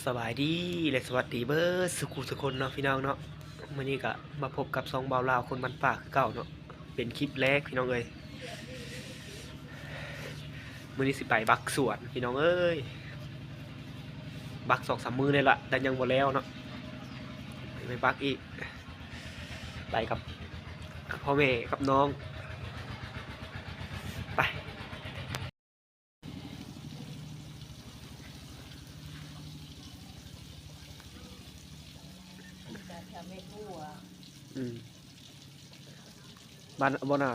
ສະບາຍດີ ແລະ ສະຫວັດດີເບີດສຸຂູສຸຄົນເນາະພີ່ນ້ອງເນາະ. ມື້ນີ້ກະມາພົບກັບຊ່ອງບ່າວລາວຄົນບ້ານປ່າຄືເກົ່າເນາະ, ເປັນຄລິບແລກພີ່ນ້ອງເອີຍ. ມື້ນີ້ຊິໄປບັກສວນພີ່ນ້ອງເອີຍ, ບັກສອງສາມມື້ນີ້ລະ ແຕ່ຍັງບໍ່ແລ້ວເນາະ, ໄປບັກອີກ ໄປກັບພໍ່ແມ່ກັບນ້ອງ ໄປ. ອືມ ບ້ານບໍ່ໜາ.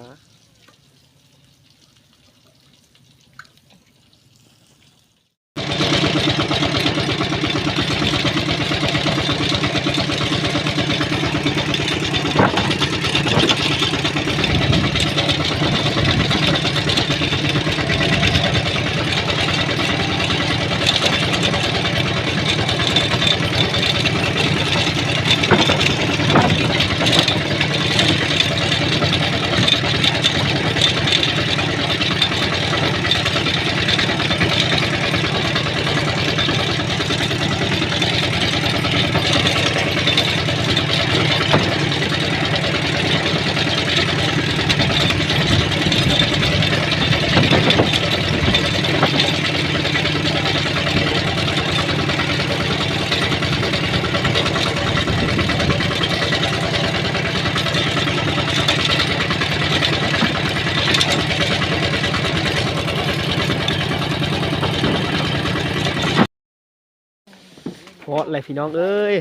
ຮອດແລ້ວພີ່ນ້ອງເອີຍ,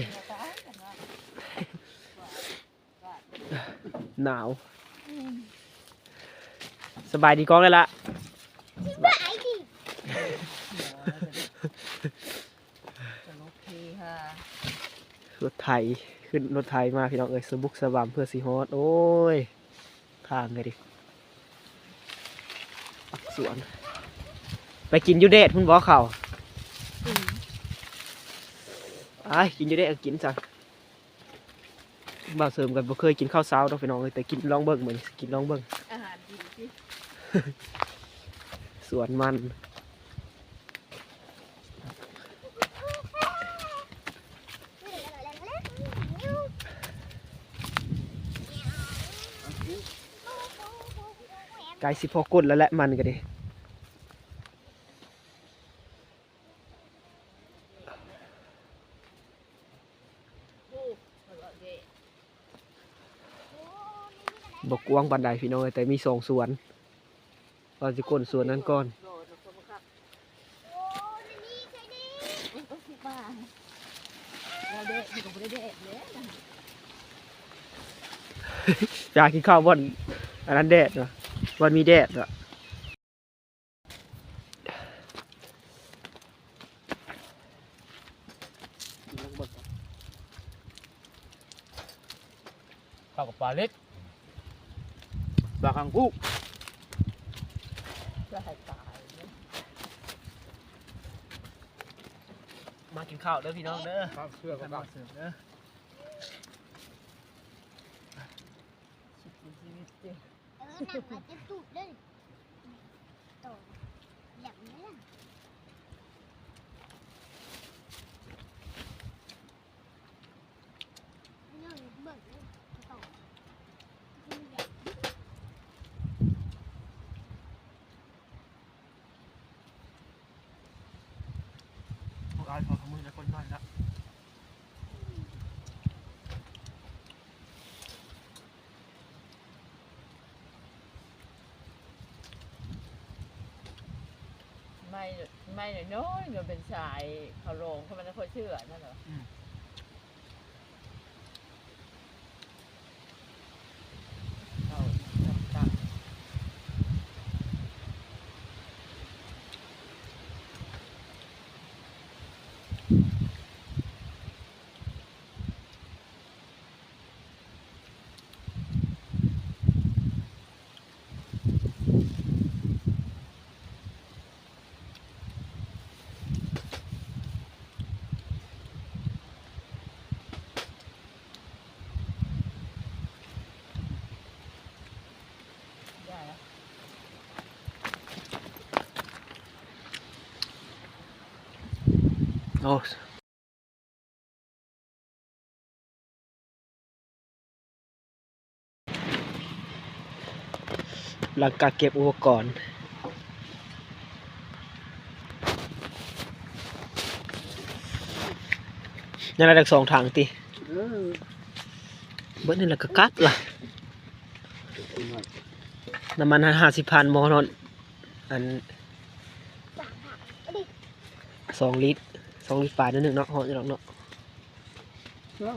ໜາວ. ສະບາຍດີກ້ອງແລ້ວລະ. ສະບາຍດີ. ລົດໄຖ ຂຶ້ນລົດໄຖມາພີ່ນ້ອງເອີຍ, ສະບຸກສະບຳເພື່ອຊິຮອດ. ໂອ້ຍ ທາງກະດີ ສວນ. ໄປກິນຢູ່ແດດພຸ້ນບໍ່ເຂົ້າ? ອືມ ໄປກິນຢູ່ແດດກະກິນຊະ. ບ່າວເສີມກະບໍ່ເຄີຍກິນເຂົ້າເຊົ້າດອກພີ່ນ້ອງເອີຍ, ແຕ່ກິນລອງເບິ່ງ ມື້ນີ້ຊິກິນລອງເບິ່ງ ອາຫານດີຕິ ສວນມັນ. ໃກ້ຊິພໍກົດແລ້ວແຫຼະ ມັນກະດີ. ບໍ່ກວ້າງປານໃດພີ່ນ້ອງເອີຍ, ແຕ່ມີສອງສວນ. ວ່າຊິກົ້ນສວນນັ້ນກ່ອນ. ຢາກກິນເຂົ້າບ່ອນອັນນັ້ນແດດເນາະ, ບ່ອນມີແດດເນາະ. ເຂົ້າກັບປາເລັກ ປາຄັງກູ. ມາກິນເຂົ້າເດີພີ່ນ້ອງເດີ, ເຂົ້າເຊື່ອກັບເຂົ້າເສີມເດີ. ເອີ ນັ່ງມາຈະຕູດເດີ. ພວກອ້າຍເຂົາເອົາມືໃນກົ້ນໜ້ອຍລະ. ໄມ້ ໄມ້ນ້ອຍໆ ມັນເປັນສາຍເຂົາລອງ ເຂົາມັນຄ່ອຍເຊື່ອນັ້ນເນາະ. ອືມ. ໂອ້. ຫຼັງການເກັບອຸປະກອນ ຍັງໄດ້ທັງສອງຖັງຕິ? ເອີ ເບິດນີ້ລະກະກັບລະ ນ້ຳມັນຫ້າສິບພັນ ບໍ່ຮອດ ອັນ ສອງລິດ ສອງລິດປາຍໜ້ອຍໜຶ່ງເນາະ ຮອດຢູ່ດອກເນາະ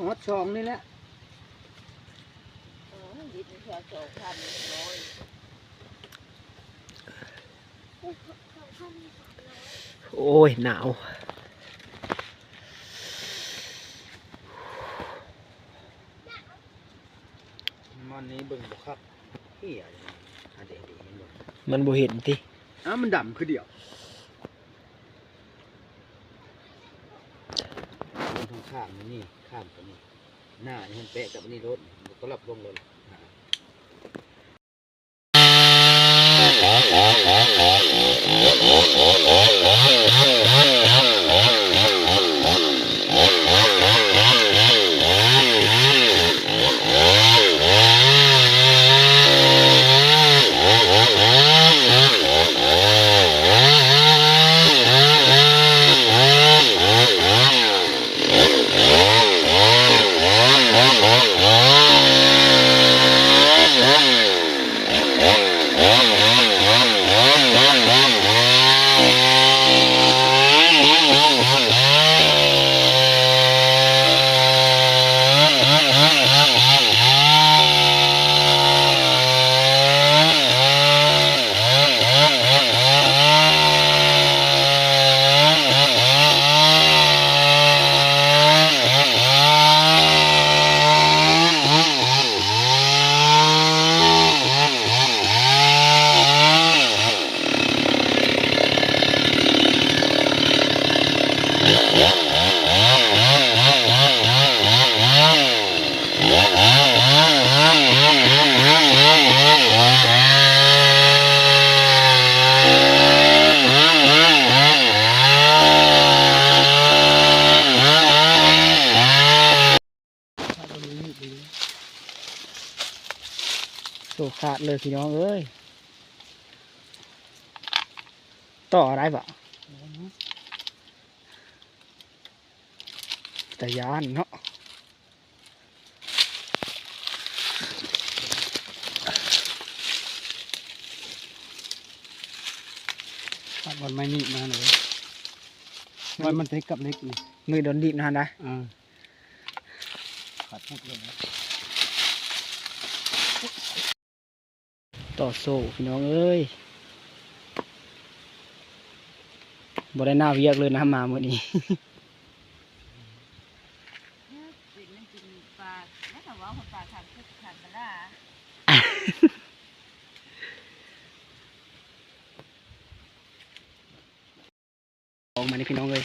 ຮອດສອງນີ້ແຫຼະ. ໂອ້ຍ ໜາວ ມັນນີ້ເບິ່ງບໍ່ຄັກ ເອີ ອັນເດ ເຫັນບໍ່? ມັນບໍ່ເຫັນຕິ? ອ້າວ ມັນດຳຄືດຽວ. ເບິ່ງທາງຂ້າງນີ້ ຂ້າງກັນນີ້ ໜ້ານີ້ມັນແປະກັບອັນນີ້ໂລດ ມັນກໍລັບລົງໂລດ. ໂອ້ ຂາດເລີຍພີ່ນ້ອງເອີຍ ຕໍ່ໄດ້ບໍ່? ຕາຢ້ານເນາະ ຂາດບ່ອນໄມ້ໜີບມາເລີຍ ໄວ້ມັນຕິດກັບເຫຼັກນີ້ ມືໂດນໜີບນະຫັ້ນນະ ເອີ ຂາດພຸດເລີຍ ຕໍ່ໂສ້ພີ່ນ້ອງເອີຍ ບໍ່ໄດ້ໜ້າວຽກເລີຍນະ ມາມື້ນີ້ ເປັນຫຍັງກິນປາ ແລ້ວຖ້າເວົ້າຄົນປາທາງຄືທາງກະລາ. ອອກມານີ້ພີ່ນ້ອງເອີຍ.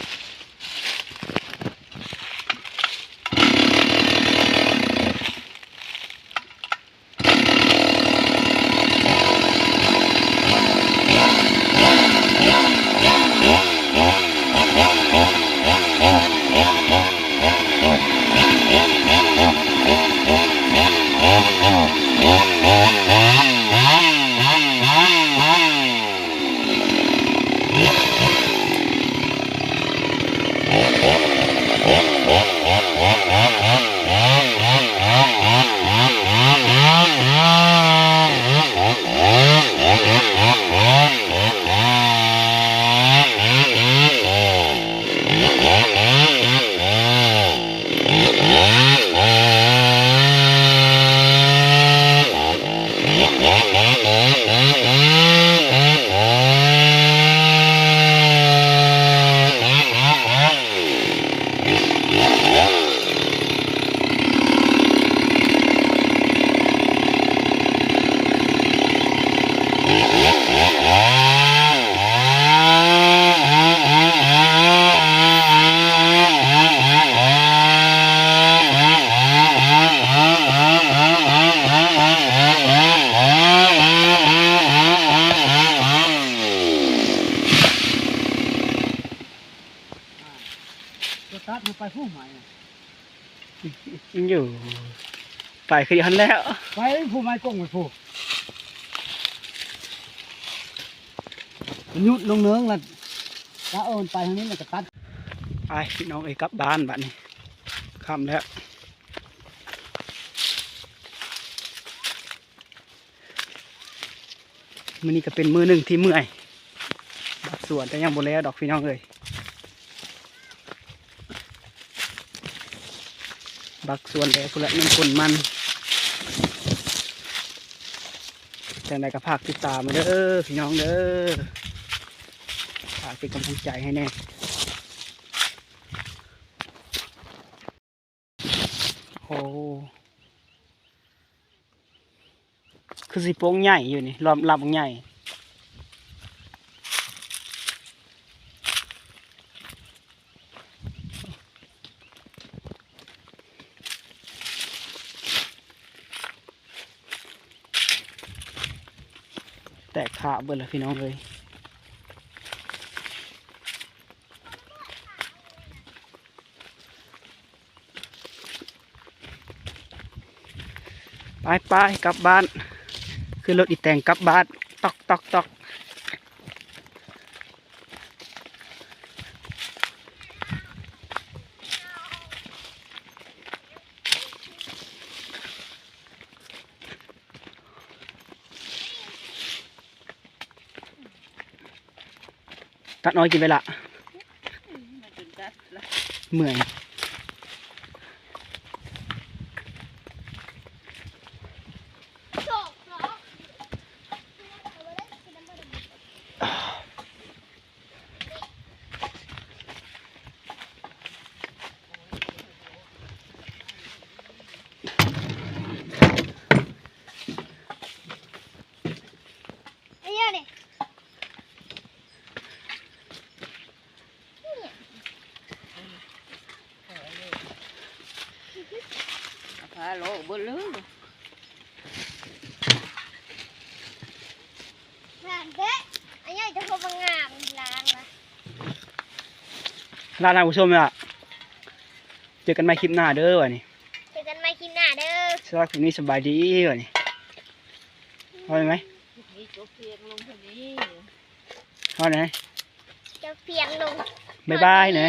ສະຕາດມັນໄປຜູ້ໃໝ່ ຢູ່ ໄປຄືຢູ່ຫັ້ນແລ້ວ ໄປຜູ້ໃໝ່ກົງໄປຜູ້. ມັນຢຸດລົງເນີງລະ ລະເອີນໄປທາງນີ້ ແລ້ວກໍຕັດ. ໄປພີ່ນ້ອງເອີຍ ກັບບ້ານບາດນີ້ ຄ່ຳແລ້ວ. ມື້ນີ້ກໍເປັນມື້ໜຶ່ງທີ່ເມື່ອຍ ບາກສວນ ແຕ່ຍັງບໍ່ແລ້ວດອກພີ່ນ້ອງເອີຍ. ບັກສວນແລ້ວພຸ້ນລະ ແມ່ນຄົນມັນ. ຈັ່ງໃດກໍຝາກຕິດຕາມມາເດີພີ່ນ້ອງເດີ ຝາກເປັນກຳລັງໃຈໃຫ້ແດ່. ໂອ້ ຄືຊິໂປ່ງໃຫຍ່ຢູ່ນີ້ ລອມລຳໃຫຍ່ ແຕກຂາເບິດແລ້ວພີ່ນ້ອງເອີຍ. ໄປໆ ກັບບ້ານ ຂຶ້ນລົດອີແຕງກັບບ້ານ ຕອກໆໆ. ຕັດອ້ອຍກິນໄປລະ ເມື່ອຍ. ພາໂລເບິດເລີຍ ງາມເດ້ ອັນໃຫຍ່ຈະພໍງາມ ລ້າງລະ ລາທ່ານຜູ້ຊົມລະ ເຈີກັນໃໝ່ຄລິບໜ້າເດີ ບາດນີ້ ເຈີກັນໃໝ່ຄລິບໜ້າເດີ ສຳລັບຄລິບນີ້ສະບາຍດີ ບາດນີ້ ເອົາໄດ້ໄໝ? ມີຕົວພຽງລົງເທົ່ານີ້ ເອົາໄດ້ໄໝ? ຕົວພຽງລົງ ບາຍບາຍນະ.